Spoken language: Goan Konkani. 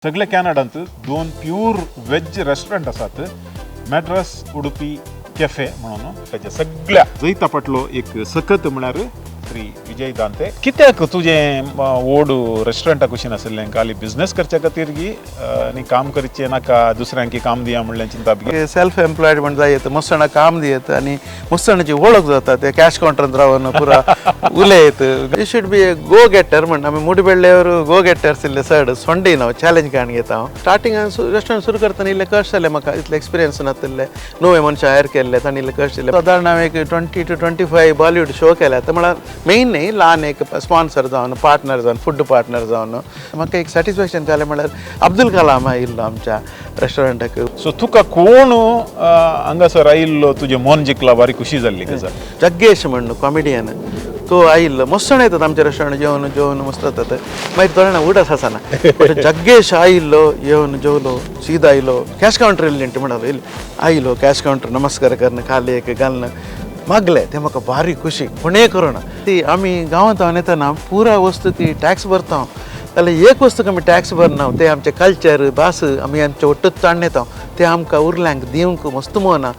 सगळे कॅनडांत दोन प्यूर वेज रेस्टॉरंट आसात, मॅड्रास उडुपी कॅफे म्हणून. ताच्या सगळ्या जैता फाटलो एक सकत म्हळ्यार श्री विजय दांते. कित्याक तुजें ओड रेस्टॉरंटा कुशीन आशिल्लें? खाली बिझनेस करच्या खातीर की आनी काम करचें नाका, दुसऱ्यांकी काम दिया म्हणलें चिंता बी? सेल्फ एम्प्लॉयड म्हण जाय येत, मस्त जाणां काम दियत आनी मस्त जाणांची वळख जाता. ते कॅश काउंटरांत रावन पुरा उलयत. You should be a go getter म्हण. आमी मुडबेडल्यावर गो गेटर्स इल्ले चड सोंडे हांव चॅलेंज काडून घेता. हांव स्टार्टिंग रेस्टॉरंट सुरू करतना इल्लें कश्ट जालें म्हाका. इतलें एक्सपिरियन्स नातिल्लें. नवे मनशां हायर केल्ले, तांणी इल्ले कश्ट दिले. सादारण हांवें एक 20 to 25 Bollywood show केल्या. तर म्हळ्यार मेन न्ही, ल्हान एक स्पॉन्सर जावन, पार्टनर जावन, फूड पार्टनर जावन म्हाका एक सॅटिस्फॅक्शन जालें. म्हळ्यार अब्दुल कलाम आयिल्लो आमच्या रेस्टॉरंटाक. सो तुका कोण हांगासर आयिल्लो, तुजें मन जिखला, बारी खुशी जाल्ली गजाल? जग्गेश म्हण कॉमेडियन, तो आयिल्लो. मस्त जाणां येतात आमच्या रेस्टॉरंट, जेवन जेवन मस्त जातात. मागीर थोडे जाणां उडास आसना, बट जग्गेश आयिल्लो, येवन जेवलो, सीदा आयलो. कॅश काउंटर इल्लें म्हणलो, इल्लें आयलो, कॅश काउंटर नमस्कार करून खाली एक घालून मागले. ते म्हाका भारी खुशी. कोणेय करूना ती. आमी गांवांत हांव येतना पुरा वस्तू ती टॅक्स भरता, जाल्यार एक वस्तूक आमी टॅक्स भरना. ते आमचें कल्चर, भास आमी आमचे ಒಟ್ಟುತ್ ताण्ण येता. ते आमकां उरल्यांक दिवंक मस्त मोहना.